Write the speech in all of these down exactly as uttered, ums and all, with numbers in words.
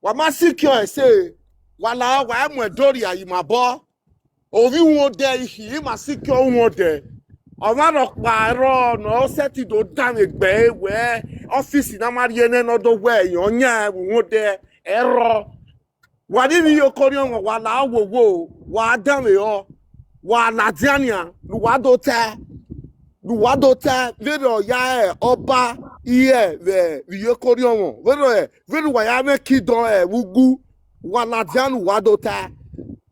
Wa ma secure ese. Wa la wa mu edori ayi ma bo. Ovi won de ihi ma secure won de. Ọmọ rọ pa ẹ̀rọ ọ̀nà ọ̀sẹ̀ tí do dáhùn ẹgbẹ́ ẹ̀wẹ́ ọ́fíìsì náà máa rí ẹni náà tó wẹ̀ èèyàn yàn ẹ̀ wọ́n dẹ ẹ̀rọ. Wà níbi okòrí ọmọ wà láwòwò wà á dáhùn ẹ̀ wà á nàdíàníà lùwádó tẹ́ lùwádó tẹ́ lérò ọ̀yá ẹ̀ ọba iye ẹ̀ rẹ̀ rí okòrí ọmọ lérò ẹ̀ lérò wàyà mẹ́kì dán ẹ̀ wúgú wà nàdíànù wádó tẹ́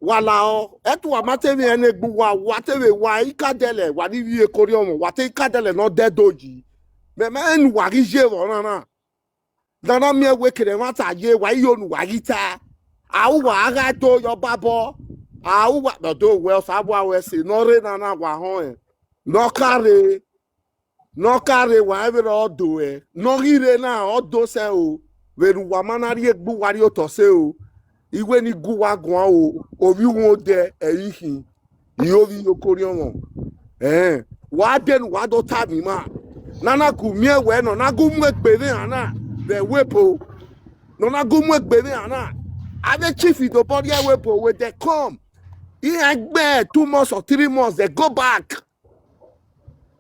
wà là ọ́ ẹ̀ tún wà má tẹ̀lé ẹ̀ nẹ́gbù wà wà tẹ̀lé wà í kádẹ́lẹ̀ wà níbi okòrí ọmọ wà tẹ̀ í kádẹ́lẹ̀ náà dẹ́ dòjì mẹ̀mẹ́ ẹ̀ nù wà rí yé wọ̀ náà náà. Nana mi ewe kere nwata ye wa iyo nu wa yita. Awu wa aga do yo babo. Awu wa no do we osa bo awe se no re nana wa hon e. No kare. No kare wa ebe ro do e. No gire na o do se o. We ru wa mana ri egbu wa ri oto se o. Iwe ni gu wa gun o. Obi won de e ihin. Iyovi yokori omo. Eh, wa den wa do ta mi ma. Nana ku mi ewe no na gu mu egbe ni ana. The wepo. No na gu mu egbe ni ana. Ade chief do body wepo we dey come. He egbe two months or three months they go back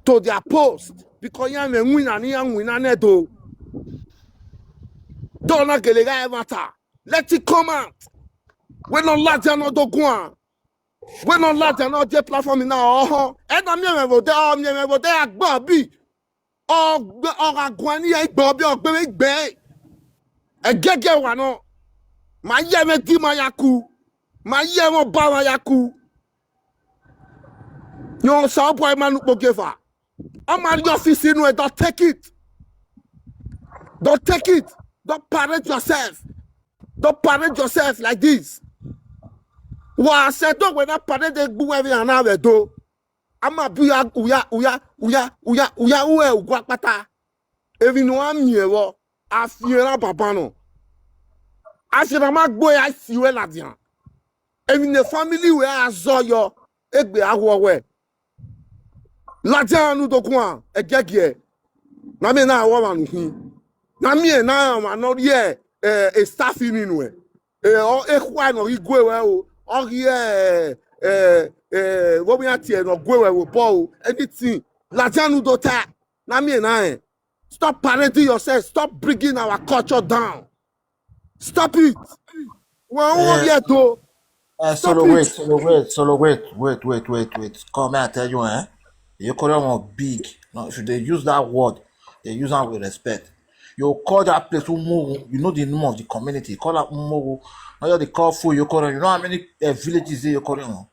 to their post because ya me win and ya win and do. Don't na gele ga matter. Let it come out. We no laja no do gwan. We no laja no je platform na oho. E na mi me vo de o mi me vo de agba bi. O gbe o ga gwan ni e gbo bi o gbe mi gbe. E gege wa no. Ma ye me di ma yaku. Ma ye mo ba ma yaku. Yo so boy manu po gefa. I'm at your office in don't take it. Don't take it. Don't parade yourself. Don't parade yourself like this. Wa se do we na parade egbu we bi ana we do. Ama bi ya uya uya uya uya uya uwe ugwa pata. Evi no ami ewo. Afiera baba no. Afiera ma gbo ya si we la dia. Evi ne family we azo yo. Egbe awo we. Laja nu do kwa egegie. Na mi na wa wa nu hin. Na mi e na wa no ye eh e staff ni nu e. Eh o e kwa no igwe we o. O ye eh eh wo mi ati e no gwe we wo bo o. Anything. Laja nu do ta. Na mi e na e. Stop parading yourself. Stop bringing our culture down. Stop it. Wa won ye do. Uh, solo wait, solo wait, solo wait, wait, wait, wait, wait. Come here, I tell you, eh? You call them big. No, if they use that word, they use them with respect. You call that place Umogun, you know the name of the community. You call that Umogun. Now you call food, you call them. You know how many uh, villages they you call them?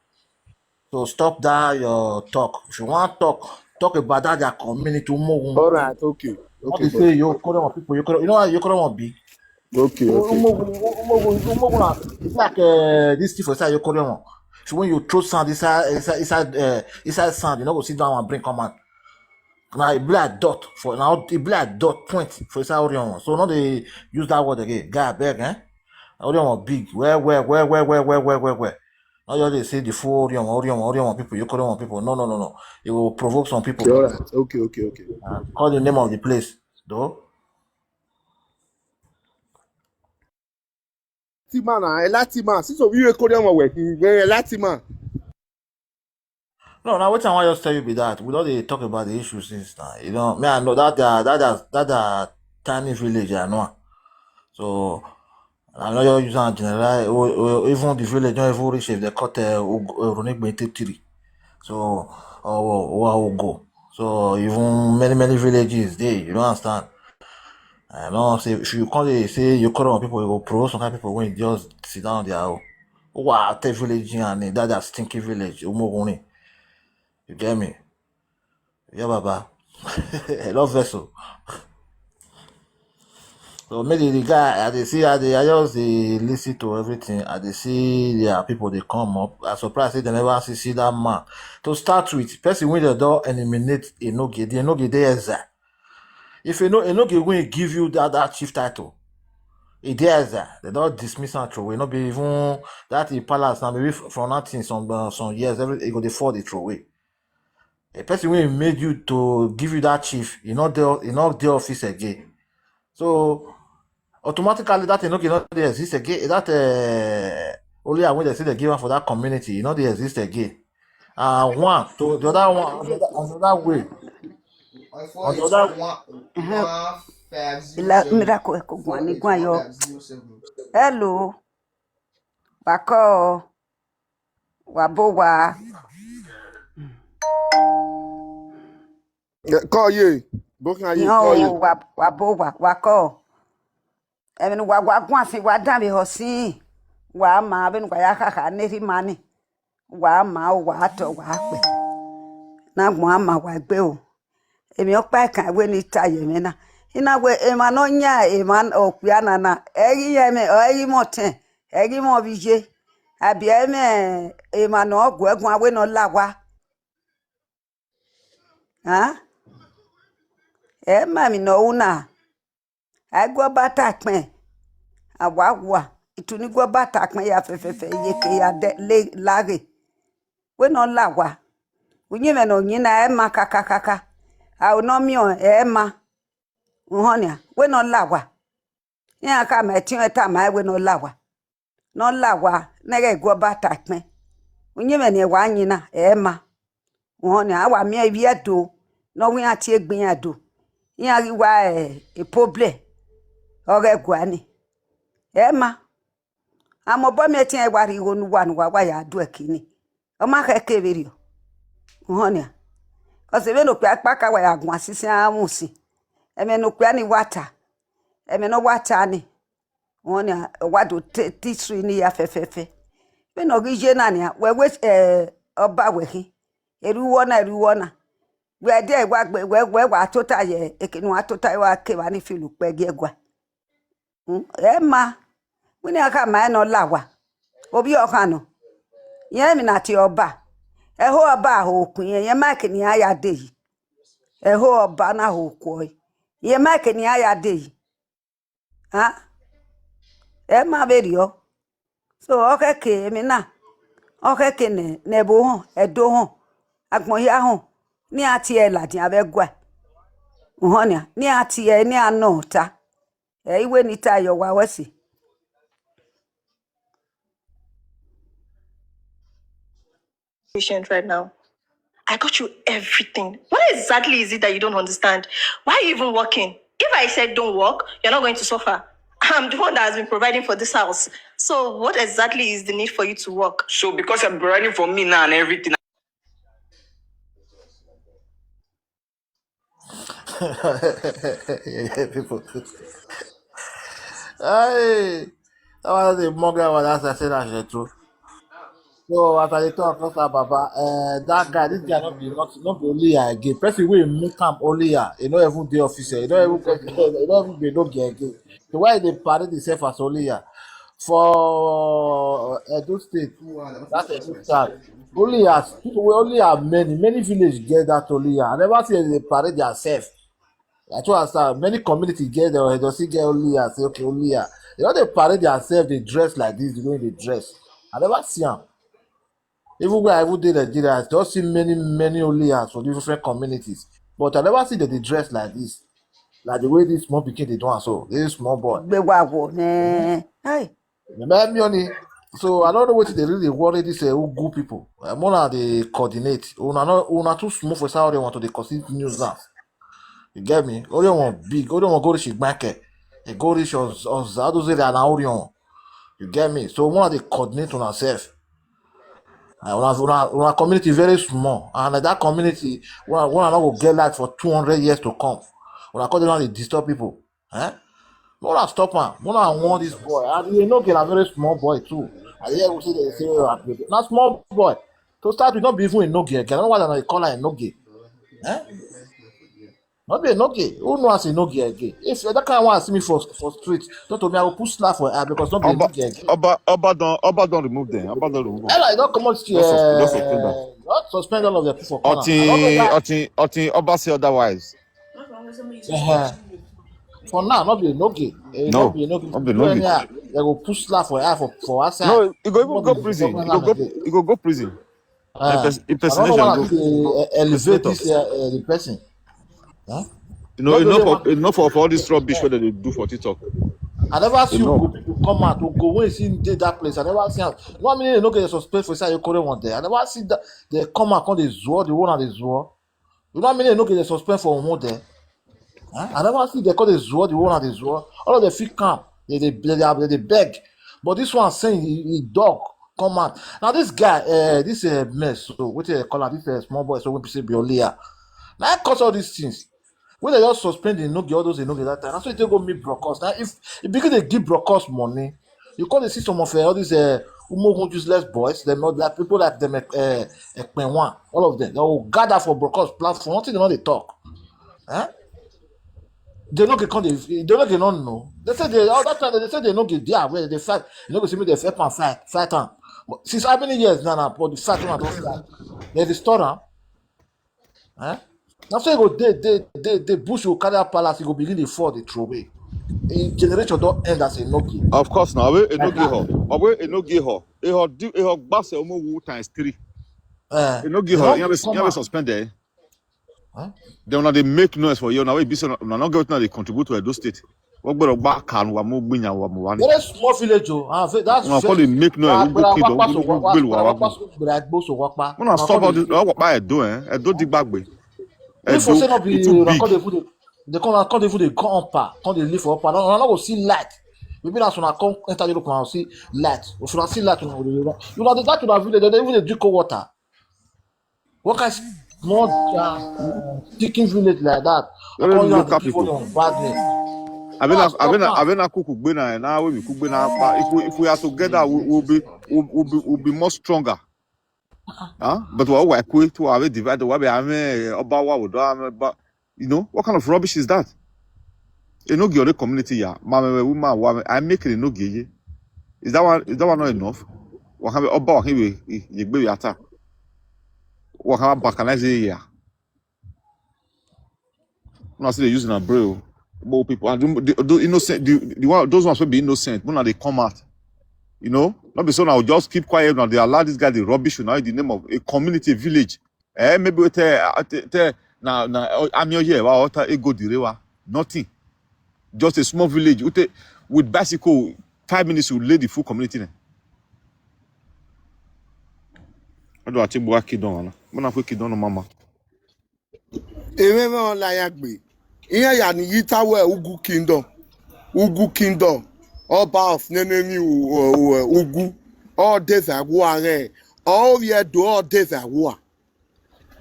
So stop that your talk. If you want talk, talk about that their community Umogun. All right, okay. What they say you call them people, you call you know how you call them big. Okay, okay. Umogun, Umogun, Umogun, it's like uh, this thing for inside you call them. So when you throw sand inside inside inside, uh, inside sand, you know go sit down and bring come out. Now it be like dot for now it be like dot point for inside Orion. So now they use that word again. Guy beg, eh? Orion big. Where where where where where where where where where? Now you they say the full Orion, Orion, Orion people, you call them people. No, no, no, no. It will provoke some people. All right. Okay, okay, okay. Uh, call the name of the place, though. Latima na Latima. Since of you call them away, Latima. No, now what I want to just tell you be that we don't dey talk about the issue since now. You know, me I know that uh, that uh, that uh, tiny village I know. So I know you use and general or, or even the village don't even reach if they cut uh, Runigbe three. So or Ogo. So even many many villages they you don't understand. I know say if you call they say you call on people you go pro some kind of people when just sit down there. Wow, tell village and that that stinky village. Umoguni. You get me? Yeah, Baba. I love vessel. So maybe the guy, I dey see, I dey, I just dey listen to everything. I dey see there are people they come up. I surprised say they never see see that man. To start with, person when they don't eliminate Enoge, the Enoge they is that. If you know Enoge when he give you that that chief title, it there is that. They don't dismiss and throw away. Not be even that in palace now. Maybe from nothing some uh, some years, every it go dey fall the throw away. A person wey made you to give you that chief, e no dey e no dey office again. So Automatically that thing no dey, no dey exist again. That uh, only I wey dey say dey give am for that community, e no dey exist again. And one to the other one, another, another way. Another Ila miracle eko gwani gwan yo. Hello. Wako. Wabo wa. Call ye. Booking are you? Call ye. Wabo wa. Wako. Emi wa wa gwan si wa dan bi hosin. Wa ma, emi wa ya kaka neri mani. Wa ma o, wa to wa pe. Na gwan ma wa gbe o. Emi o pa kan we ni ta ye mi na. Ina we ema no nya ema okpia na na. Egi ye me o egi mo ten. Egi mo bije. Abi eme ema no gwe gwan we no lawa. Ha? Ema mi no una. Aigua bata kpɛn. Awagua. Ituni gua bata kpɛn ya fɛfɛfɛ yeke ya de le lage. We no lawa. Unyi me no nyina ema kaka kaka. Au no mio ema. Uhonia. We no lawa. Nya ka me tin eta ma we no lawa. No lawa. Nege gua bata kpɛn. Unyi me ne wa nyina ema. Wọn ni awa mi ebi edo. No wi ati egbin edo. Iya ri wa e problem. Oge gwa ni. Ema. Amo bo mi etin e wa ri gonu wa nu wa wa ya do e kini. O ma ke ke beri o. Wọn ni. Cause ebe no pe apa ka wa ya gwa sisi amusi. Eme no pe ani wata. Eme no wata ni. Wọn ni wa do titri ni ya fẹfẹfẹ. Pe no gi je na ni we we eh, ọba we hi. Eru wọ na, eru wọ na. We de wa gbe we we wa tota ye ekenu wa tota wa ke wa ni filu pe ge gwa. Mm, e ma. We ni aka ma no lawa. Obi ọkan no. Ye mi na ti ọba. E ho ọba ho kun ye ye ma ke ni aya de yi. E ho ọba na ho ko. Ye ma ke ni aya de yi. Ha? E ma beri o. So okeke emi na. Okeke ne ne bo hon, edo hon. Agbon ya hon. Ni ati e la din abe gwa. Hon ni, ni ati e ni anota. E iwe ni ta yo wa wesi. Patient right now. I got you everything. What exactly is it that you don't understand? Why are you even working? If I said don't work, you're not going to suffer. I'm the one that has been providing for this house. So what exactly is the need for you to work? So because you're providing for me now and everything, Yeah, people. Hey, that was the mugger one. That's I said that shit too. So as I talk, talk about Baba, uh, that guy, this guy not be not not be only again. Person wey make am only, you know, even the officer, you know, even you know, even be no get again. So why they parade himself as only for Edo State? That's a good start. Only as people wey only have many many village get that only. I never see they parade themselves. I too understand many community get the Edo State get only say okay only. They don't they parade themselves. They dress like this. The way they dress, I never see am. Even where I even dey Nigeria, I don see many many only for different communities, but I never see that they dress like this, like the way this small pikin dey do am so. This small boy. Gbe wa wo. Eh. Hey. Remember me only. So I don't know what they really worry this uh, Ugu people. I'm gonna they coordinate. Una no, una too small for Saudi want to they conceive news now. You get me? Only one big, only one go reach Igbake. They go reach us, us, how do they say that now? You get me? So one they coordinate on ourselves. Uh, una, una, una community very small, and uh, that community, una, una no go get light for two hundred years to come. Una come dey disturb people. Eh? Una stop am. Una warn this boy. And you know, get a very small boy too. I hear we say they say oh, na small boy. To start with, not be even a no girl. I don't know why they call her a no girl. Eh? Not be a no girl. Who know as a no girl again? If that kind of one see me for for street, don't tell me I will put slap for her because not be a no Oba, girl again. Oba, Oba don, Oba don remove them. Oba don remove them. Ella, you don't come out here. Don't suspend, don't suspend all of the people for corner. I don't know Oti, why. Oti, Oti, Oba say otherwise. Uh-huh. For now, not be a no girl. Eh, No, not be a no girl. not be a no When girl. They go put slap for her for for outside. No, you go even go Nobody prison. You go go, again. You go go prison. Uh, Impers- I don't know impersonation. Why Go, they uh, elevate impersonator. This uh, uh, the person. Huh? You know, enough of enough of all this rubbish wey dem dey do for TikTok. I never see Ugo people come out. Ugo wey see dey that place. I never see am. One minute they no get suspect for inside Ekore one day. I never see that they come out come dey zuo the one and dey zuo. You know how many they no get suspect for one day? Huh? I never see they call dey zuo the one and dey zuo. All of them fit come. They they they, they, they beg. But this one saying he, he dog come out. Now this guy, uh, this uh, mess, so what they call am, this uh, small boy, so we say Biolia. Now cause all these things. When they just suspend the no get all those they no get that time. That's why they go meet Brokos. Now if you begin to give Brokos money, you call the system of uh, all these uh, Umogun useless boys, them not that people like them uh, uh, one, all of them. They will gather for Brokos platform. Nothing they know they talk. Huh? They no get come. They, they no get no no. They say they all that time they say they no get there where they fight. You know, go see me they fight and fight, fight am. But since how many years now? Now for the fight one don fight. They restore am. Huh? Now so you go they they they they bush you carry a palace. You go begin the fall the throw away. A generation don't end as a no get. Of course now, we no get her. But we no get her. E her do e her gbase omo wu times three. Uh, E no get her. You have suspend there. Then una dey make noise for you now. We be so una no get wetin dey contribute to Edo State. Wọ́n gbọ́dọ̀ gbá kanu wa mú gbìyàn wa mú wa ni. Very small village o. Ah, ve- that's Una come dey make noise. Wọ́n gbé kí dọ̀ wọ́n gbé lu wa wá gbọ́. Gbèrè agbó so wọ́pá. Wọ́n na stop all this. Wọ́n wọ́pá Ẹ̀dó ẹ̀. Ẹ̀dó di gbàgbé. If for say no be It too una big. come dey even dey they come una come dey even dey go upper, come dey live for upper. Now una no go see light. Maybe that's when I come enter Europe and see light. If una see light, una go dey run. Una dey that una village, they dey even dey drink cold water. What kind small uh, chicken village like that? Very Come here local dey give people. all your bad name. Abena That's abena upper. Abena kuku gbe na na we mi kugbe na pa. If we if we are together, we will be we will be we'll be more stronger. Huh? But wa wa kwe to have divide wa be ame oba wa wo do ame ba. You know what kind of rubbish is that? E no gi ore community ya. Ma me we ma wa me. I make it no gi ye. Is that one is that one not enough? Wa kan be oba wa kan be ye gbe ya ta. Wa kan balkanize ya. Una still dey use una brain o. Igbo people and the, the, the innocent, the, the one, those ones wey be innocent, una dey come out. You know, no be so now just keep quiet now. They allow this guy the rubbish now in the name of a community, a village. Eh, maybe we tell, uh, tell, tell na na uh, Amio here, wa ota ego direwa, nothing. Just a small village. Ute with bicycle, five minutes you lay the full community. Name. How do I take back kid on? Mona quick kid on, mama. Ememe ọla ya gbe. Ihe ya ni yitawe Ugwu Kingdom. Ugwu Kingdom. Ọba of Nenemi u- u- Ugwu. Ọ deve agwụ aghe. Ọ ye do ọ deve agwụ a.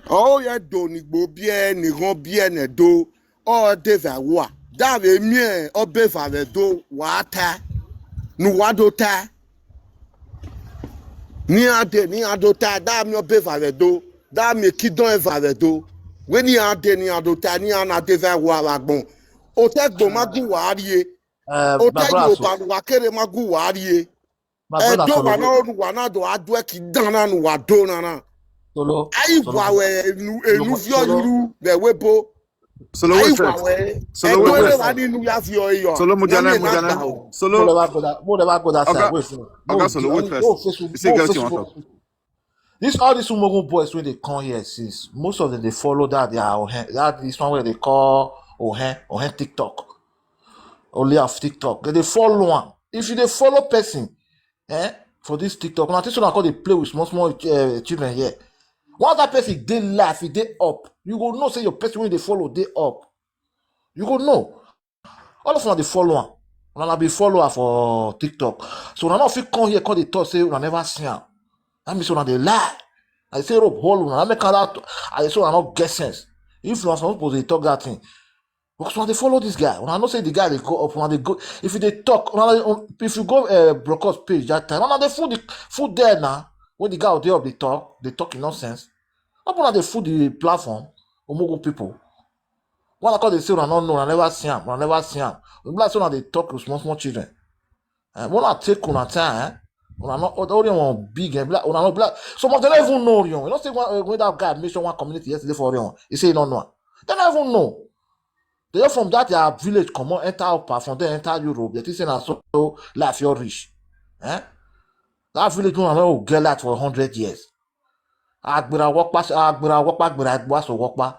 Ọ ye do ni gbo bie ni gon bie ne do. Ọ deve agwụ a. Dave mie ọ be vave do wa ta. Nu wa do ta. Ni ade ni ado ta da mi obe vare do da mi kidon e vare do. We ni ade ni ado ta ni ana de va wa wa gbon. O te gbon ma gu wa rie. Uh, O te Babra, yo so, ba wa kere ma gu wa rie. my E brother, do wa Solo, na onu wa na do adu e ki dan na nu wa do na na. Solo, Ayi Solo, wa we nu enu Solo, vio Solo, yuru we we bo. Solo Ayi wait wa first. we. E Solo do wait e first. Wa ni nu ya vio yo. Solo Na mujana mi na mujana. gba o. Solo Solo, Babra, Solo, Babra, Oga wait, Solo. Oga Solo wait first. Wait, You say girls you want talk. This all these Umogun boys when they come here since most of them they follow that they are Ohen, that this one where they call Ohen Ohen TikTok. Only of TikTok. They, they follow one. If you they follow person, eh, for this TikTok, now this one I call they play with small small uh, children here. Once that person they laugh, if they up, you go know say your person when they follow they up. You go know. All of una dey follow am. Una na be follower for TikTok. So una no fit come here come dey talk say una never see am. That means una dey lie. I say rope hold una. That make am that I say una no get sense. If una suppose dey talk that thing, because una dey follow this guy. Una know say the guy dey go up. Una dey go. If you dey talk, una, if you go uh, Brokos page that time, una dey full the full there now. When the guy dey up dey talk, dey talk nonsense. How una dey full the platform? Omogo people. When I call they say una no know, I never see am, I never see am. We be like say una dey talk with small small children. Eh, when I take una time, eh, una no Orion one big, eh, be like, una no be like, some of them don't even know Orion. You know say when, when that guy mention one community yesterday for Orion, he say he no know am. They don't even know. They are from that their village, come on, enter upper, from there enter Europe. They think say na so life your rich. Eh? That village one no get light for hundred years. Agbera wokpa, agbera wokpa, agbera wokpa.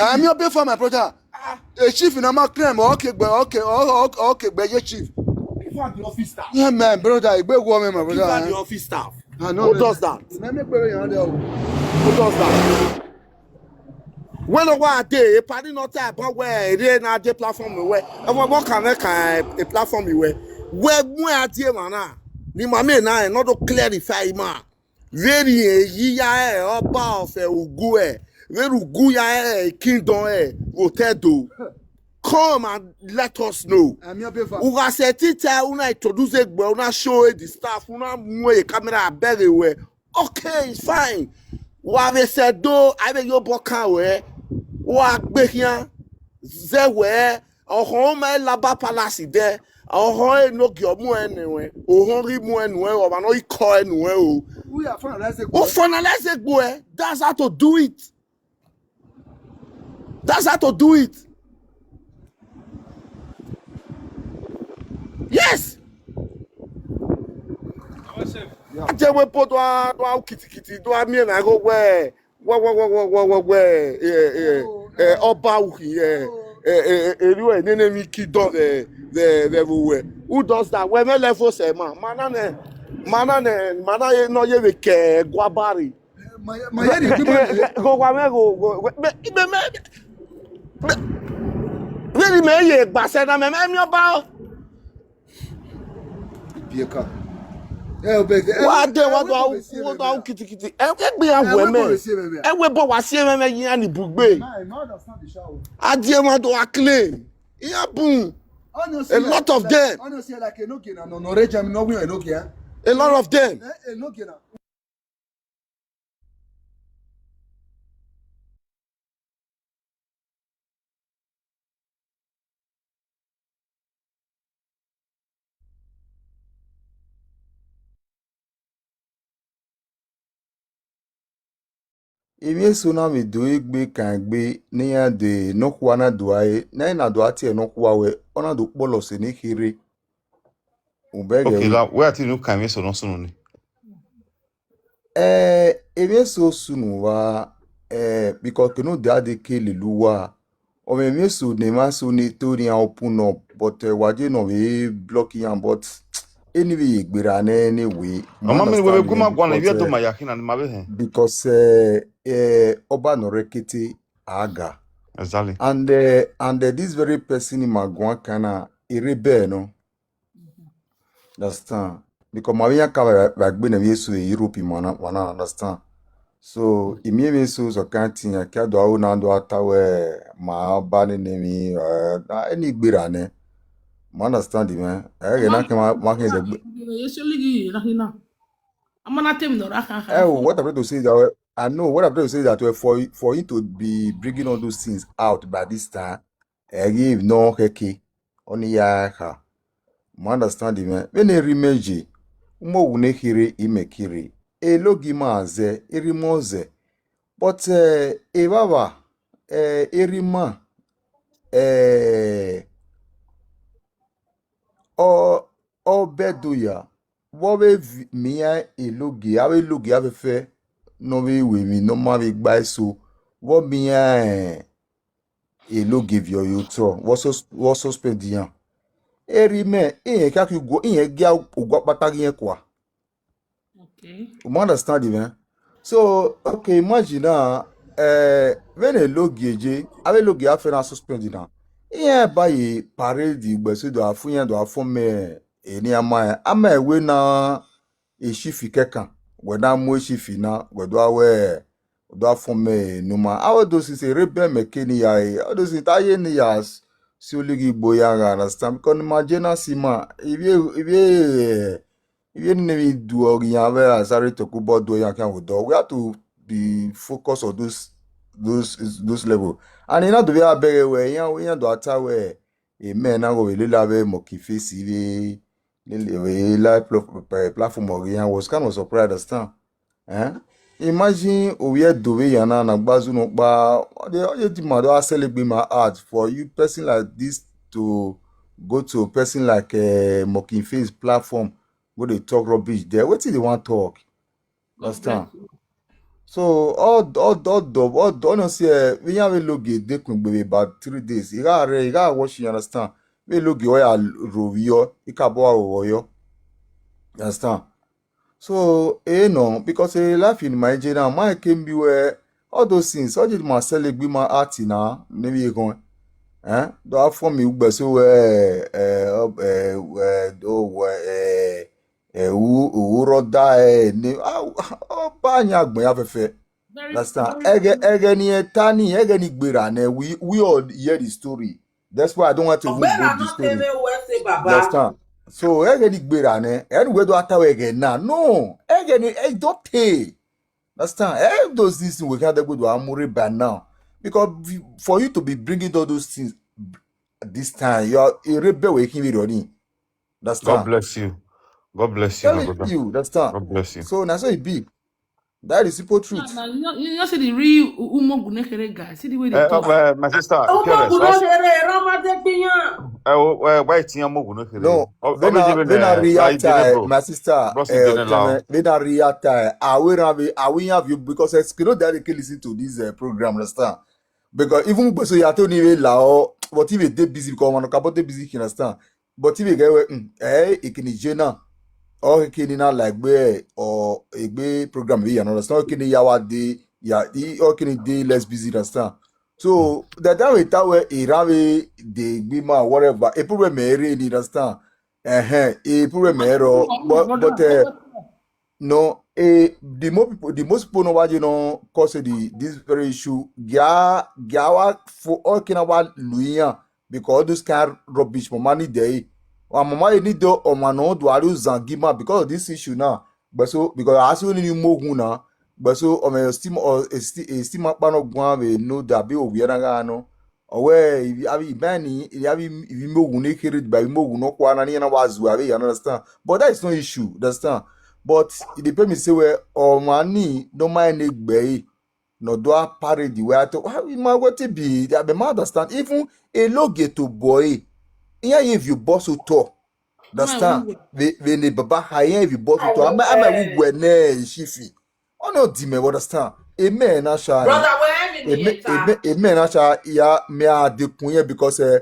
I'm your big fan, my brother. A chief in Amakram, okay, but okay, okay, okay, but your chief. Give her the office staff. Yeah, my brother, a big woman, my Give her the brother. Office staff. I know. Who does that? Let me pay you another. Who does that? When a while day, a party not type, but where they not the platform where. And what can make a platform where? Where where are the man? Ni mama na not to clarify man. Very ye ya eh, oba of a ugu eh. Very ugu ya eh, kingdom eh, hotel do. come and let us know. Ugase tita una introduce egbe, una show the staff, una mwe camera abere we. Okay, it's fine. Wa be se do, I be yo boka we. Wa gbe hian. Ze we. Ohon ma laba palace de. Ohon e no gi omo ene we. Ohon ri mu enu we. O ma no iko enu we o. We are finalize egbe. O finalize egbe. That's how to do it. That's how to do it. Yes. Jewe po do a do a kitikiti do a mi na go we we we we we we we we eh eh eh oba uhi eh eh eh eh eri we nene mi ki do the the the we. Who does that? We me level se ma mana ne mana ne mana ye no ye we ke gwabari. Go wa me go go me me me really me ye gba se na me me mi oba. Bieka. Eh, obeg. Wa de wa do awu kitikiti. E gbe ya we me. E we bo wa si me me yin ani bugbe. Adie wa do a claim. Iya bun. A lot of them. Honestly, like no gena no no reja mi no gena no gena. A lot of them. Eh, no gena. Emi eso na mi do egbe kan egbe ne ya de no kwa na do aye na na do ati e no kwa we ona do polo se ni kiri. Ubege. Okay, la we ati no kan mi so no so no ni. Eh, emi eso sunu wa eh because kinu de ade ke lelu wa. O me mi eso ne ma so ni to ni a open up but eh, waje no we block yan but anyway egbera na anyway. Mama mi we guma gwa na ye to ma ya kina ni ma be he. Because eh eh oba no rekete aga. Exactly. And uh, and uh, this very person in Magwan kana erebe no. Understand? Because ma wiya ka ba gbe na wi so Europe ma na wa na understand. So imi imi so so kan tin ya ka do awo na do atawe ma ba ni ni mi eh, na any gbera ne. Ma understand me. Eh, na ke ma ma ke de. Ye so ligi na hina. Amana tem no ra kan kan. Eh, what I'm trying to say that I know what I'm trying to say that uh, for for him to be bringing all those things out by this time, eh, give no keke. Oni ya ka. Mo understand me. When they rimeji, umo wune kiri ime kiri. E logi ma ze, eri mo ze. But eh, e baba, eh, eri ma, eh, o o bedu ya. Wo be mia e logi, a be logi afefe. No be we mi no ma be gba eso. Wo mia eh, e logi vio yo to. Wo so wo suspend yan. Eri me, iye ka ki go, iye gi ogwa pata gi yen kwa. Okay. You understand me? So, okay, imagine now, eh, when a logi eje, a be logi afena suspend now. Iye ba ye parade gbe so do afun yen do afun me eni ama ama we na e shifi kekan. We na mo e shifi na we do awe do afun me numa. Awe do si se rebe me ke ni ya e. Awe do si ta ye ni ya si oligi gbo ya ga understand because ni ma je na si ma ibi ibi ibi ni mi du ogi ya ve asare to ku bo do ya kan wo do. We have to be focus on those those those level. And you know do we abere we yan yan do ata we. Amen na go we le la ve mo ki face ve le le ve la platform ogi yan was kind of surprised understand. Eh? Imagine owie dove yana na gbazu no pa all the all the thing ma do asele gbe my heart for you person like this to go to a person like uh, mocking face platform go dey talk rubbish there wetin dey wan talk understand so all all all the all the honestly eh we yan we loge dey kun gbere about three days ira re ira wash you understand we loge oya ro yo ikabo oyo understand So, eh, no, because eh, life in my general, my can be where all those things, all the Marcel be my art in now, maybe you going, eh? Do I form you, but so, eh, eh, eh, eh, do, eh, eh, who, who wrote that, eh, name, oh, oh, banya, my affair. Very That's time. Very Ege, ege ni etani, ege ni gbera, ne, we, we all hear the story. That's why I don't want to even Ogbera go this no tell story. me where say You Baba. understand? So, ẹ gẹ ni gbera ni, ẹ ni where do I tell again now? No, ẹ gẹ ni, ẹ don't take. Understand? All those things we can't go to Amure by now. Because we- for you to be bringing all those things this time, you're a rebel waking me running. God Understand? Bless you. God bless you, my Telling brother. You, understand? God bless you. So that's how it be. That is simple truth. Now, you know, you know, see the real U- Umogunekere guy. See the way they Uh, talk. uh, my sister, Omo Keres, Gune also, Kere, Roma de Gbiyan. uh, uh, why it's Umogunekere? No, Oh, when I obviously, when I uh, react, like, you know, I, bro. My sister, Bro, see, eh, you know, Oteme, when I react, I, I will have you, I will have you because it's good that they can listen to this uh, program, understand? Because even so, you are telling me la, but if they busy because one about they busy, you understand? But if you get mm, eh, it can jena, or it can not like where or a big program we understand? Can yawa day, yeah, or can day less busy, understand? So that that way that way irawe the gbima whatever a problem ere ni understand. Eh, a problem ero, but but uh, no, eh, the more people, the most people know what you know cause the this very issue. Gya gyawa for all kind of luya because all those kind of rubbish mama need dey. Wa mama you need do o ma no do aru zangima because of this issue now. But so because as you need more now, but so o me esteem or esteem esteem pa no gwa we no da be o we na ga no. Owe ibi abi ibani ibi abi ibi mogun ne kere ba ibi mogun no kwa na ni na wazu abi, you understand? But that is no issue, understand? But it depend me say where o ma ni no mind ne gbe no do a parade the way I talk. How you ma what it be? I be ma understand. Even a loge to boy. Yeah, if you boss to talk, understand? We we ne baba high if you boss to talk. I'm I'm we ne shifi. Oh no, di me understand. Amen. I shall. Brother, where have you Amen. been? Amen. Amen. I shall. Yeah, me a de kunye because eh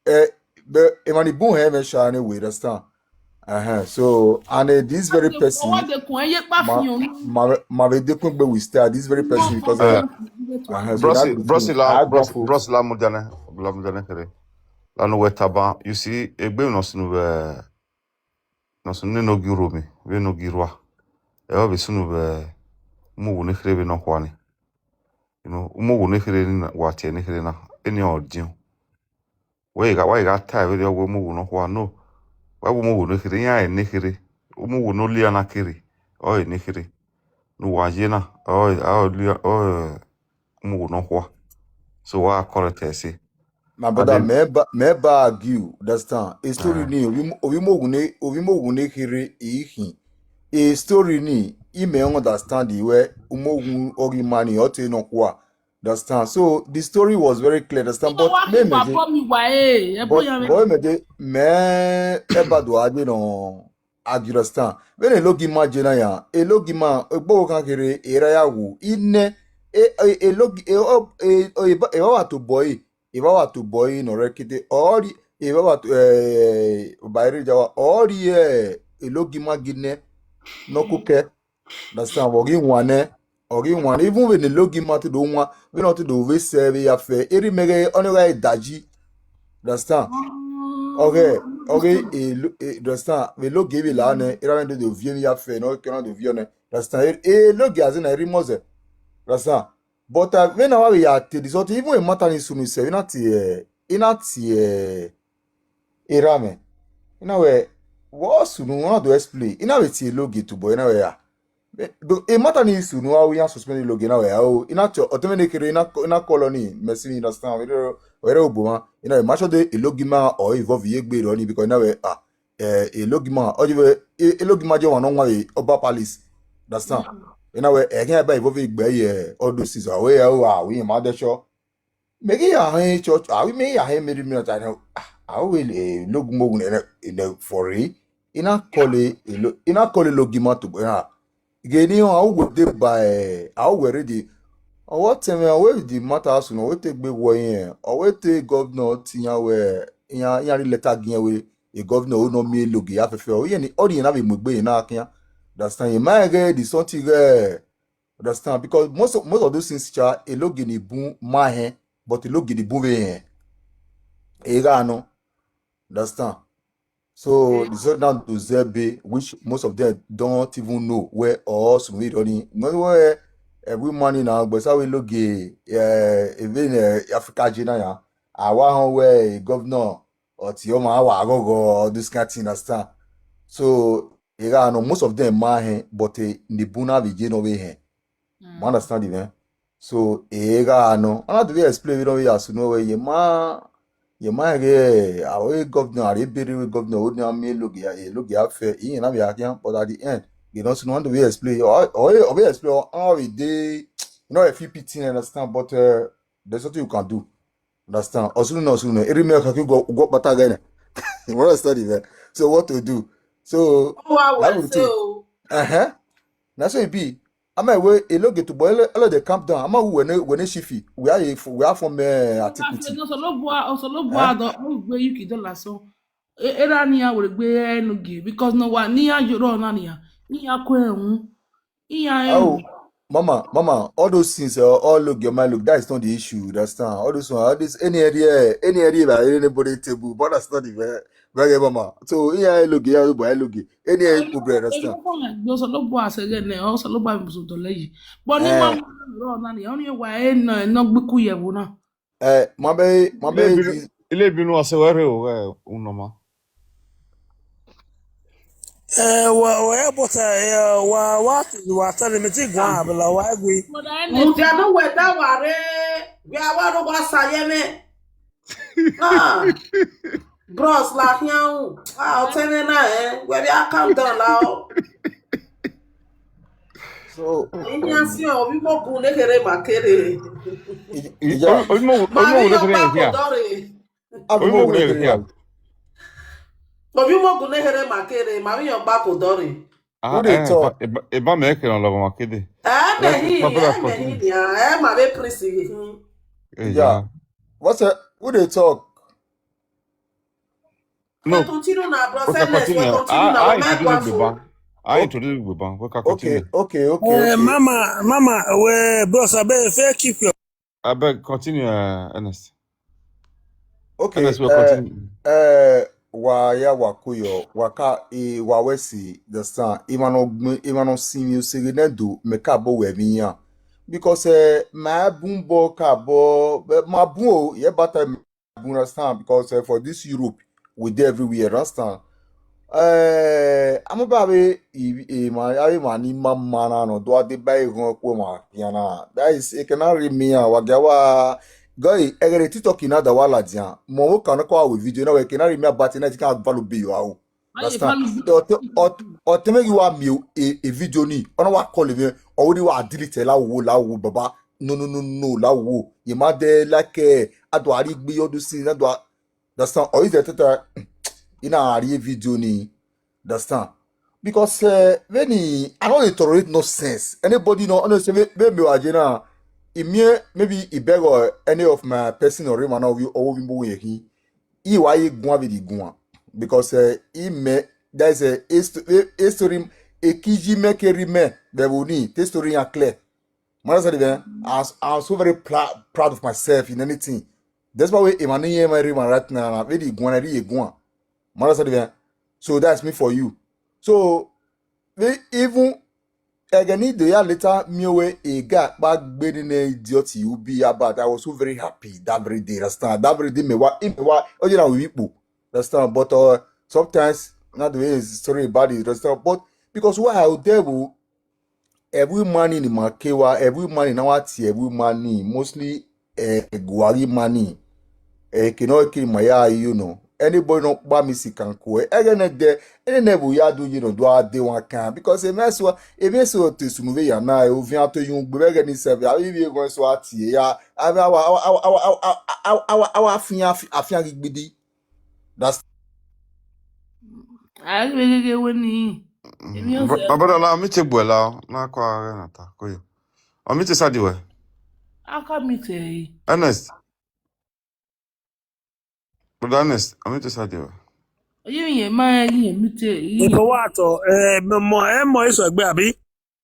eh the emani bun he me shall anyway, understand? Uh-huh. So and uh, this very person What they call ye pa ma fi on. ma ma ve de kun gbe we start this very person because uh, uh-huh. So Brosi, that brosi la, I brosi, go brosi la mudane, la mudane kere. La no wetaba. You see, egbe no sunu be, no sunu ne no giro mi, we no girwa. E o be sunu be, mu wo ne kere be no kwani. You know, mu wo ne kere ni wa tie ne kere na, any audio. We ga, we ga tie we de wo mu wo no kwa no. Wa wo mu wo ne kere ya e ne kere. Wo mu wo no lia na kere. O e ne kere. No wa je na. O o lia o mu wo no kwa. So wa correct e say. My brother, then- me ba me ba argue. Understand? A story Ah. ni obi obi mogun ne obi mogun ne kere ihin. A story ni I me understand the way umogun ogi mani o te no kwa. Understand? So the story was very clear. Understand? But me me je- But but but me de me e ba do ade no argue, understand? When a logi ma je na ya, a logi ma egbo kan kere era ya wu ine e e e logi e o e o e ba e wa to boy e ba wa to boy no rekete ori e ba wa to eh ba ere jawa ori eh a logi ma gine no kuke. Understand? Ogi wane ogi wane even when a logi ma to do one we not to do we serve ya fe eri mege only guy daji. Understand? Okay, okay, e lo- e understand? We logi bi la ne era when do do vie mi ya fe no ke no do vie ne. Understand? E logi as in eri moze. Understand? But uh, when I ya te this what even a matter ni sunu se ina ti eh ina ti eh era me. Ina we wo sunu how to explain? Ina we ti logi to boy ina we ya. E matter ni sunu how we suspend logi ina we ya o ina to otemene kere ina ina colony mesi ni understand we do we do buma ina we macho de a logi ma o involve ye gbe ro ni because ina we ah eh a logi ma o je we a logi ma je wa no wa oba palace. Understand? Ina we e kan ba involve gbe ye all those things we ya o ah we ma de sure. Megi ya he church ah we me ya he meri mi ta no ah we le logi mo ne ne for e ina kole ina kole logi ma to na geni o awu go dey by awu go ready. Owo teme owe the matter as no we take gbe wo yen owe take governor tiyan we yan yan letter gi yen we a governor o no mi logi afefe o yen ni o yen na be mo gbe na kiyan. Understand? You might get the something there. Understand? Because most of, most of those things cha a logi ni bun ma hen but a logi ni bun we hen. E ga no. Understand? So the Sultan to Zebe, which most of them don't even know where or some we running. No where every morning now, but how we look eh, even uh, Africa Jina ya. Awa hon we governor, oti o ma wa gogo, all this kind thing, understand? So, era no, most of them ma hen, but eh, ni buna vi je no we hen. You understand it, man? So, era no, I don't do explain, we don't we as no we, ye ma, ye ma, eh, our governor, our very governor, would not me look ya, eh, look ya fair, he and I, but at the end, you don't know, we explain, or, or, or we explain how we dey, you know, a few people understand, but uh, there's nothing you can do. Understand? Osunu no, osunu no. Eri me ka go go pata again. You understand it, man? So what to do? So Oh, wow, that well, will take. So Uh huh. That's what it be. I'm like, well, it look to boy, all of the camp down. I'm a when when shifi. We are if we are from uh, Atiku T. Osolobua, Osolobua, the whole way you can do so. Era ni a would be energy because no one near you run on here. Near Queen. Iya Oh, mama, mama, all those things are all look your mind look. That is not the issue. You understand? All those one, all this any area, any area by anybody table, but that's not the very, very mama. So yeah, I look, yeah, but I look it. Any area problem, understand? Osolobua segene, Osolobua musu doleyi. But ni Eh, one run on the only way no no gbuku ye wuna. eh, my baby, my Ile baby, binu, ile binu ase were o, eh, unoma. Eh, wa wa ya bota ya wa wa ti wa ta ne meti gwa abla wa gwi. But I Mudiano weda ware. We are one of us ayeme. Ah. Bros la hian. Ah, otene na eh. We be calm down now. So Ini asi o bi mo gun ne kere ma kere. yeah, Omo omo Ma omo mi ne yo kere ba ko ya. dore. I've been Omo more ne with kere ya. you. O bi mo gun ne kere ma kere. Ma mi yo ba ko dore. Ah, Who they eh, talk? Eba eba me ke lo ma kede. Eh, me Let's hi, my brother eh, me hi continue. ni. Eh, ma be prisi. Eh, Yeah. yeah. What's a who they talk? We No, continue now, bro. we Say can next, we continue. continue I now. I We make introduce one the for. ban. I Okay, introduce the ban. We can okay, continue. okay, okay, Eh, okay. mama, mama, we bros, I beg, fair keep your I beg continue, uh, Ernest. Okay, Ernest will uh, continue. uh, wa ya wa kuyo, wa ka e wa we si the stand. Imano imano simi usiri ne do me ka bo we mi ya. Because eh, my bun bo ka bo, eh, my bun o, ye bata my bun understand because eh, for this Europe, we dey everywhere, understand? Eh, I'm about e e ma ya ma ni ma ma na no do ade ba e gon ko ma ya na. That is e kana ri mi ya wa ga wa go e e re TikTok na da wala dia. Mo wo kana ko we video na we kana ri mi about na ti ka value be yo awo. Why you Understand? value The ote ote ote me you are me e e video ni. Ona wa call me. O di wa delete la wo la wo baba. No no no no la wo. Ye ma de like eh, ado ari gbe yo do si na do. Understand? O is the tata ina ari video ni. Understand? Because uh, when he, I don't dey tolerate nonsense. Anybody no, honestly, me me me wa jena. Imie maybe he beg or any of my person or him and you or we boy he. He why he gwa with the gwa because uh, he me that is a history history a kiji make a rime the wuni history are clear. Mara said even as I'm so very proud proud of myself in anything. That's why we imani ye my rima right now. Very gwa na ri gwa. Mara said even so that's me for you. So we even again the year later me we a guy back bending idiot you be about. I was so very happy that very day. Understand? That very day me wa me wa oh you know we people. Understand? But uh, sometimes not the way is story about it. Understand? But because why I would devil every man in Makewa, every man in our tea, every man in mostly uh, Gwari money. Eh, kino kiri maya you know. Anybody no ba mi si kan ko. Eh, ege ne de, ene ne bu ya do you know do a de one kan because e meso e meso te sunu ve ya na e o vi ato yun gbe ege ni se ya bi bi go so ati ya. Awa awa awa awa awa awa awa awa awa afin afin agbidi. That's I really get winning. If you Bro- say My brother, la mi che buela na kwa na ta ko yo. O mi che sadi we. Aka mi te. Ernest. Brother Ernest, o mi che sadi we. You ye my ye mi te. Ibo wa to, eh, mo mo e mo iso gbe abi.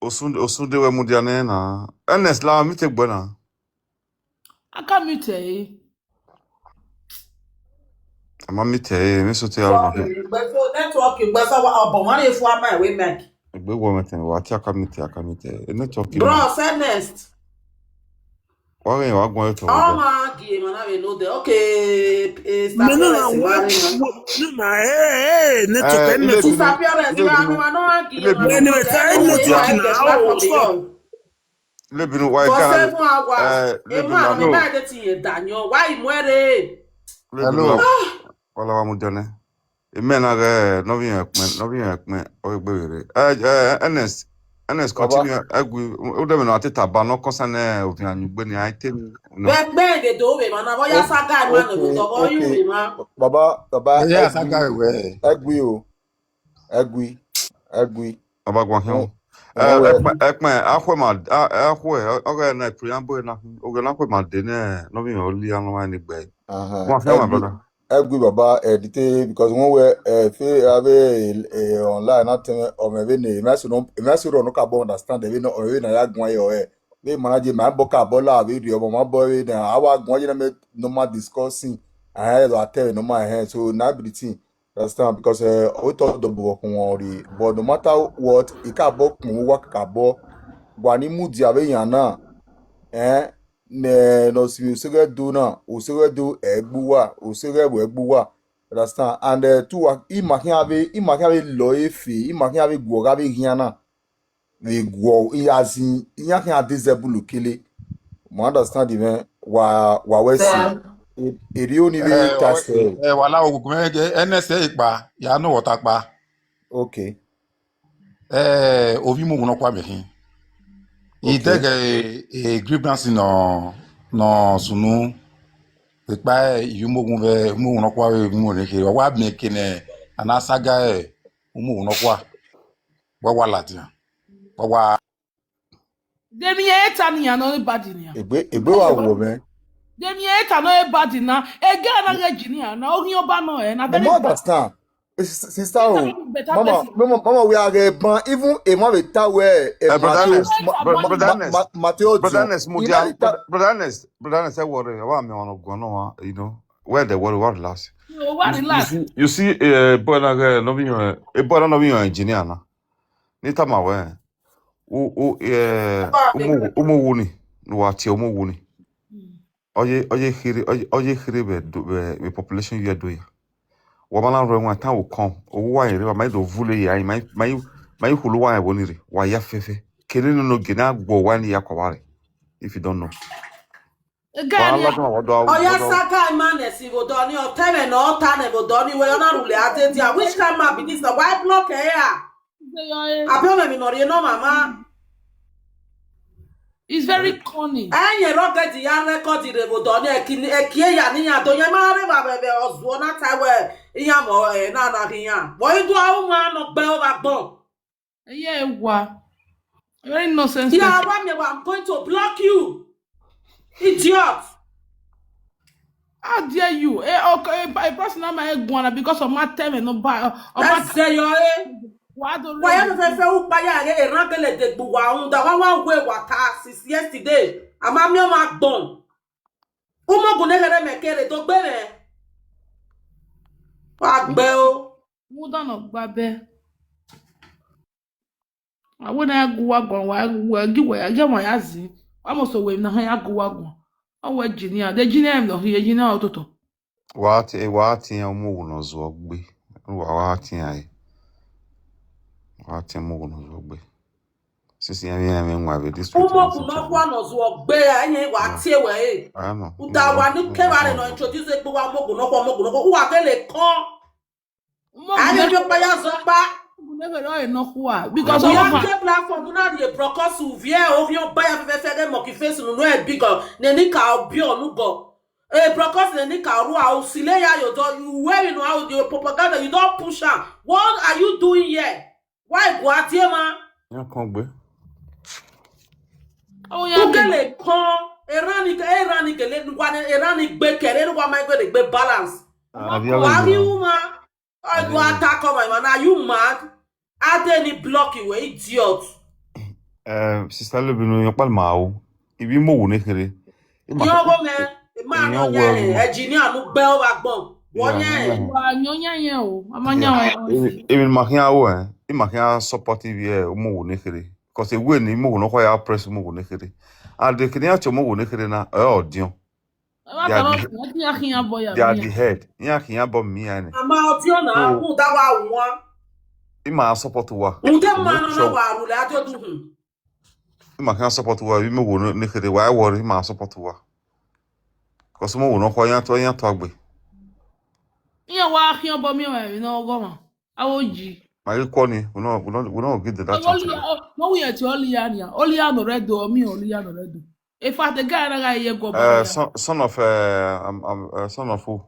Osun Osun de we mu dia ne na. Ernest la mi che gbe na. Aka mi te. Ama mi che mi so te ya ma. Sorry, but so network, but so wa but one if one my way make. Egbe wo me ten wa ti aka mi te aka mi te. E network ni. Bro, say next. Wa gen wa gbọn eto. Ọmọ agi ema na we no de. Okay, eh, No, no, Sapiresi no, Marina. no, no, hey, hey, network, Eh, eh, Ile network. Sapiresi Ile Marina Binu. Ma no agi Ile ema Binu. no Anyway, de. tell Okay, network I now. get Oh, back for stop. you. Ile Binu wa For gana. seven hours. Eh, Ile Binu Ema na. mi na de ti ye danyo. Why you more? Ile Binu na. Wala wa mu jone. Eme na ge no bi ekpe, no bi ekpe. O gbe re. Eh, eh, Ernest. Ernest, Baba. Continue. Egwi, o de me na teta ba no concern, eh, obi anyugbe ni item. No. Be be de do we ma na. Boya saga ma no go do you we ma. Baba, Baba, Yeah, Egwi, saga we. Egwi o. Egwi. Egwi. Baba gwa hian. Eh, Eh, we. ekpe, ekpe, ahwe ma, ah, ahwe, oge na preamble na, oge na ahwe ma de ne, no bi oli anu wa ni gbe. Uh-huh. Gwa hian, my Egwi. Brother. Egwi Baba, eh, dite, because when we, eh, fe ave, eh, online, not, eh, o me ve ne, me so no, me so no ka bo understand, ve no, o ve na ya gwa yo, eh. Ve manage ma bo ka bo la ve ri o ma bo ve na, awa gwa na me no ma discussing. I had to tell no ma, eh, so na be the thing. Understand? Because, eh, we talk the book on worry. But no matter what, it ka bo kun wa ka bo. Gwa ni mu dia ve yan na. Eh, ne, no si usege do na, usege do egbuwa, usege we egbuwa. Understand? And, eh, tu wa, i ma hian ve, i ma hian ve lo efe, i ma hian ve gwo ga ve hian na. Ve gwo, i azin, i ya hian de zebulu kele. Mo understand the man. Wa, wa we si. E, e ri oni ve Eh, ta wa- se. eh, wala ogun me ge N S A pa, ya no water pa. Okay. Eh, ovi mo no kwa me hin. I Okay. te ge, eh, grievance no, no sunu. Ipa, eh, yu mo gun ve, mo no kwa ve, mo ne ke, wa me ke ne, ana saga, eh, mo no kwa. Wa wa la dia. Wa wa. Dem ye eta ni ano bad ni. Egbe, egbe wa wo me. Dem ye eta no e bad na. Ege na ge jini na. O yin oba no e na. Mo understand. Sister, oh, Better mama, person. Mama, mama, we are a ban. Even a man with tower. Eh, Brother Ernest, Brother Ernest, Mateo, Brother Ernest, Mudia, Brother Ernest, Brother Ernest, I worry. Wa mi wan go no, you know, where the worry, what last. No, what You relax. see, you see, eh, boy na ge no bi, eh, boy na no bi engineer na. Ni ta ma we. O, o, eh, umo, umo wuni. No wa ti umo wuni. Oye, oye hiri, oye, oye hiri be do be, be population ye do ya. Wa ma na ro wa ta o kon. O wa ire wa ma do vule ya, ma, ma, ma hulu wa e woni re. Wa ya fefe. Kele no no ge na gbo wa ni ya ko wa re. If you don't know. Again, Wa la ma wa do. Oya saga ma ne si bo do ni o teme no ta ne bo do ni we na rule ate dia. Which kind man be this? Why block here? Abi o me mi no ri no mama. It's very corny. Enye roge di ya record re bo do ni e ki e ki ya ni ya do ye ma re ba be be ozu na ta we iya mo e na na ki ya. Boy do a o ma no gbe o ba gbon. Yeah, wa. Very nonsense. Yeah, Person. Wa mi wa, I'm going to block you. Idiot. How dare you? Eh, okay, a person na my guana because of my time and no buy. Of my That's say your eh. Wa do Wa ya re- fe fe u pa ya re e ran gele de gbu wa un da wa wa we wa ta since yesterday. Ama mi o ma gbon. Umo gun ne gere me kere do gbe me. Wa gbe o. Mu da no gba be. Awo na ya gu wa gun wa wa gi wa ya ge wa ya zi. Wa mo so we na ha ya gu wa gun. O we jini a. De jini a no hi jini a ototo. Wa ti, wa ti umo wo no zo gbe. Wa, wa ti ai. Wa ti umo wo no zo gbe. Sisi ya mi ya mi nwa be this week. Umo ku no kwa no zo gbe ya enye wa ti e we e. I know. Uda wa ni ke wa re no introduce e gbo wa mo gun no kwa mo gun no kwa. Uwa ke le kon. Mo Ani bi o pa ya zo pa. Never know enough wa because So of ya her. Ke platform na di brokos u vie o vi o ba ya fe fe de mo ki face nu no e big o. Ne ni ka o bi o nu go. E brokos ne ni ka ru a o sile ya yo do you wearing how the propaganda you don push am. What are you doing here? Why go atie ma? Ya kon gbe. Oh yeah. Ukele kon erani ke erani ke le nuwa ne erani gbe kere nuwa ma gbe de gbe balance. Abi Wa awe. ri uma. I go attack my man. Are you mad? Ade ni block you, idiot. Eh, sister Lubinu, yo pal ma o. Ibi mo wo ne kere. Yo go me. Ma no nye. Engineer mu gbe o ba gbon. Wo nye. Wa nyonya ye o. Amanya wa. Even ma hia o eh. I ma hia support ibi e mo wo ne kere. Because a way ni mo no kwa ya press mo ne kere. And the kini acho mo ne kere na e odion. They are the, they are the head. Ya kinya bo mi ane. Ama odion na ku da wa won. Ima support wa. Unde ma na wa ru le ajo du hun. Ima kan support wa bi mo wo ne kere wa worry ima support wa. Because mo wo no kwa ya to ya to agbe. Iya wa kinya bo mi wa mi no go ma. Awo ji. Ma yi ko ni, we no we no we no get that chance. No we ati oli ya ni. Oli ya no redo mi oli ya no redo. In fact, the guy na guy ye go Uh, son, son of uh, um, um, uh, son of who?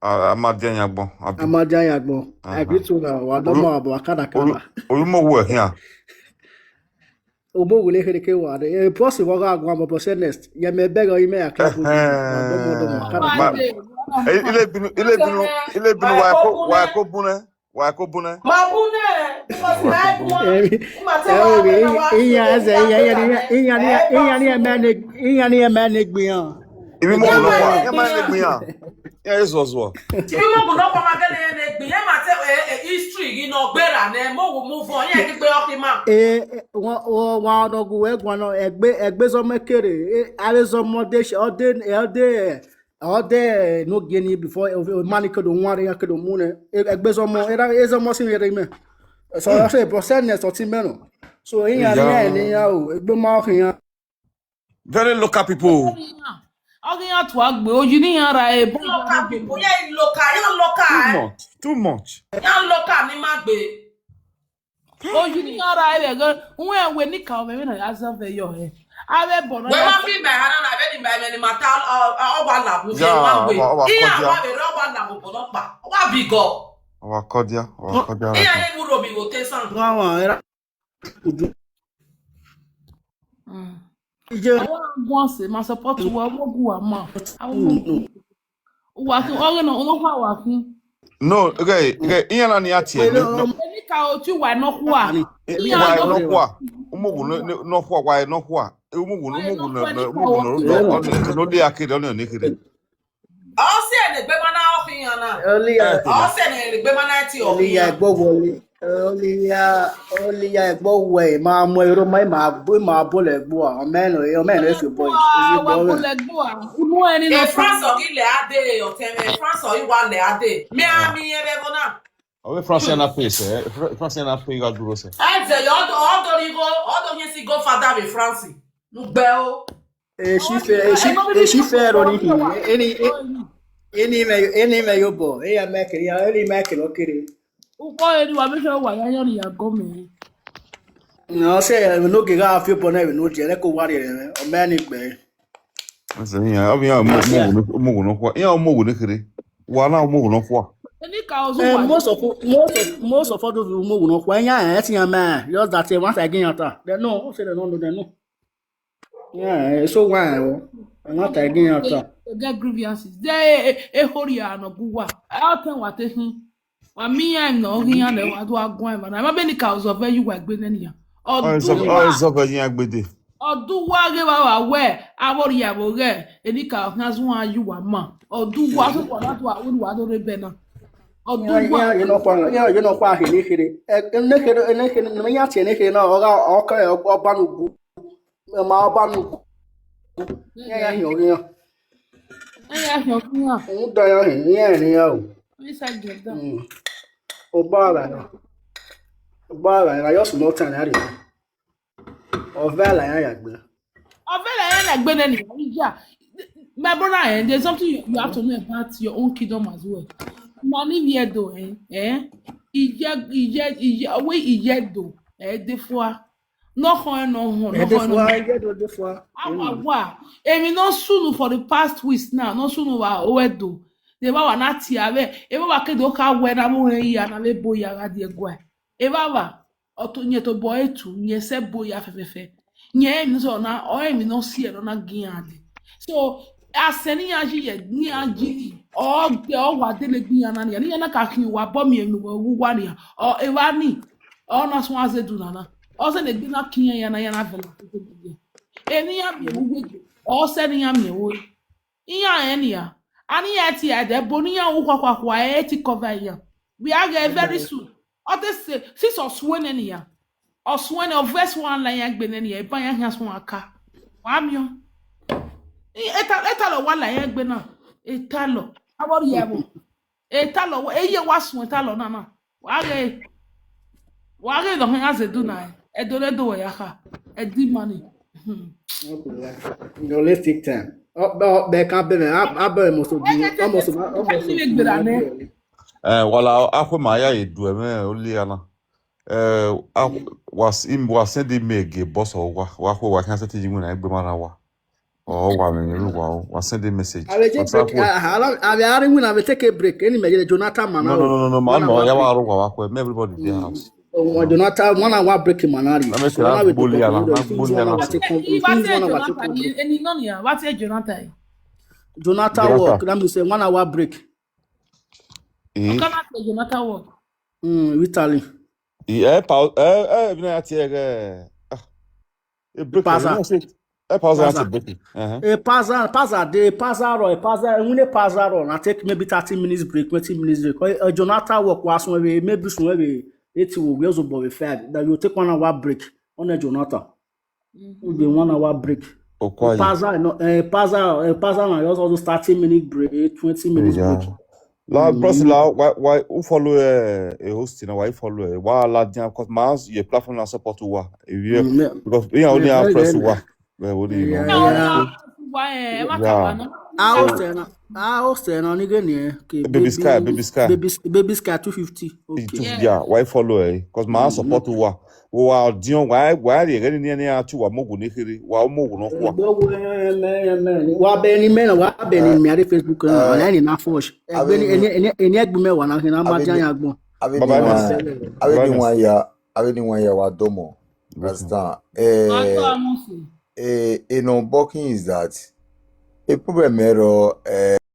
Uh, Amadi Anyagbo. Abi. Amadi Anyagbo. I agree to that. Wa do mo abo akada kala. Oyumo wo here. Obo wule kere ke wa de. E posi wo ga agwa mo posi next. Ye me beg o ime ya club. Wa do mo do mo akada kala. Ile binu ile binu ile binu wa ko wa ko bune. Wa ko bune. Ma bune. Because I want. Iya eze iya iya iya iya iya iya iya mene iya iya mene gbiyan. Ibi mo no kwa. Ya ma ne gbiyan. Ya ezo zo. Ibi mo no kwa ma gele ne gbiyan ma te history gi no gbera ne mo wo move on. Ya ki gbe o ki ma. Eh, wa wa no gu we gwa no egbe egbe zo me kere. Eh, are zo mo de o de o de o de no geni before mani ke do nware ya ke do mune. Egbe zo mo era ezo mo si yere me. So I say process ne so ti me no. So iya ni ya ni ya o egbe ma o ya. Very local people. Oge ya tu agbe oji ni ya ra e bo. Local people, yeah, local, yeah, local. Too much. Too much. Yeah, local ni ma gbe. Oji ni ya ra e ga. Unwe we ni ka o me na ya za ve yo he. Awe bo na. We ma fi me hana na ve ni me me ni mata o wa la bu. Yeah, wa wa Iya kodia. Wa be ro wa la bu bo no pa. Wa bi go. Wa kodia. Wa kodia. Iya e mu ro bi go te san. Wa wa era. Ije Awa gwan se ma support wa wo gu wa ma. Awa wa ki oge no no kwa wa ki. No, okay, okay. Iya na ni ati. Eni ka o ti wa no kwa. Wa no kwa. Umogu no kwa, wa no kwa. Umogu no umogu no umogu no no de akede o ne kede. Ose ne gbe mana o ki yan na. Oli ya Ose ne gbe mana ti o Oli ki ya yan. Gbo wole. Oli ya Oli ya Gbo we ma mo ero ma ma bo ma bo le gbo a. Amen o, amen e fi boy. Is it Wa boy? ko le gbo a. Unu eni E no France o ki le ade o te me France o i wa le ade. Mi a mi e be bona. Owe France na pay se. France na pay ga duro se. Eze yo odo odo ni go odo ni si go father be France. Nu gbe o. Eshi fe eshi eshi fe ro ni hi. Eni eni me eni me yo bo. E ya me ke ya eni me ke lo kere. Uko eni wa me fe wa ya yo ni ya go me. No se no ge ga fi bo na we no je le ko wa re. O me ni gbe. Ese ni ya abi ya mo mo no mo no kwa. Ya mo ne kede. Wa na mo no kwa. Eni ka o zu Eh, wa. most of most of most of all those umogu no kwa ya e ti ya ma. Just that eh, once again ata. They no, say they don't know, they know. Yeah, eh, so why? Oh? Not again ata. They get grievances. They e hori ya no gu wa. I tell what they hin. Wa mi ya no hin ya le wa do agwan ma na. Ma be ni ka o zo ve yu wa gbe ne ni ya. Oh, it's over. Oh, it's over. Yeah, gbede. Odu wa ge wa wa we. Awori ya wo ge. Eni ka o na zu wa yu wa ma. Odu wa so wa na do a wa do re be na. Odu Yeah, wa. yeah, you know kwa, yeah, you know kwa hili hili. Eh, ne hili, ne hili, ne ya tie ne hili na oga oka oba nugu. Ma oba nugu. Yeah, yeah, yeah, yeah. Aya yo kinya. Uda ya hin, yeah, yeah. Isa geda. Mm. Oba la na. Oba la na yo small time ari. Oba la ya ya gbe. Avela ya na gbe ne ni. Yeah. My brother, eh, there's something you, you have to know about your own kingdom as well. Money here though, eh? Eh? Iye iye iye we iye do. Eh, de fua. No ho no ho no E de ho no. fua, e de de fua. Awa wa. Emi no sunu for the past weeks now. No sunu wa oedo. De ba wa na ti ave. E ba wa ke do ka we na mo he ya na le bo ya ga die gwa. E ba wa. Oto nye to bo etu nye se bo ya fefefe. Nye emi so na o emi no si e no na gi ade. So aseni ya ji ye ni aji ni. O de o wa de le gbi ya na ni. Ni ya na ka ki wa bo mi enu wo wa ni. O e wa ni. O na so aze du na na. O se le gbi na ki ya na ya na vela. Eni ya mi wo. O se ni ya mi wo. Iya eni ya. Ani ya ti ya de bo ni ya wo kwa kwa kwa e ti cover ya. We are get very soon. O te se si so suwe ne ni ya. Oswene, o verse one line ya gbe neni, e ba ya hia sun aka. Wa mi o. E ta, e ta lo wa line ya gbe na. E ta lo. Awori ya bo. E ta lo, e ye wa sun e ta lo na na. Wa re. Wa re lo hia ze do na. E do re do ya ha. E di money. Hmm. No problem. No, let's take time. Oh, be, be, can't be, I, I be almost, Why can't almost, take almost. Can't even get there, man. Eh, wala, akwe ma ya edu eme oli ana. Eh, akwe, was im was send the mail ge boss or wa wa ko wa kan send the na egbe mara wa. Oh, wa me me wa wa send the message. I will take break. I, I, I will, I will take a break. Any me Jonathan man. No, no, no, no, no, man, no, ya wa ro wa wa ko. Everybody dey house. Oh, Jonathan, one hour break man. Let me say that bully ana, bully ana. If I say Jonathan, any none ya, what say Jonathan? Jonathan Jonathan. Work. Let me say one hour break. Eh, Can I say Jonathan work? Mm, Italy. eh, pa, eh, eh, bi na ya tie eh. Ah. E break. Pasa. You know, say, eh, pause Pasa. That break. Uh-huh. E paza, paza de, paza ro, e paza, e wune paza ro. Na take maybe thirty minutes break, twenty minutes break. Eh, eh, Jonathan work was when we maybe some we eighty will go so by five. That you take one hour break on a Jonathan. You dey one hour break. Okwaye. Paza, no, eh, paza, eh, paza na just also thirty minute break, twenty minutes Yeah. break. La, bros, la, why, why, who follow eh, a host, you know, why follow eh? Why la dia? Because my house, your platform na support wa. If you, Mm, yeah. Because we only Yeah, have very press good. Wa. We only, you Yeah, know. yeah. Why? Eh, ma Yeah. kaba no. A host na, a host na ni gani eh. Okay, Baby Sky, Baby Sky. Baby, Baby Sky two fifty. Okay. Yeah, why follow eh? Because my house support wa. Wa dia, why, why they getting near near to wa mogu ni kiri, wa mogu no kwa. Wa beni mena, wa beni mi are Facebook na, na ni na force. Abeni- Eni eni eni egbu me wa na hina ma Abeni- dia ya gbon. Abeni Baba wa- Nasir. Abeni Baba wa ya, Abeni wa ya wa domo. Understand? Eh, Ato amusi. eh, eh, no, blocking is that a problem error. Eh,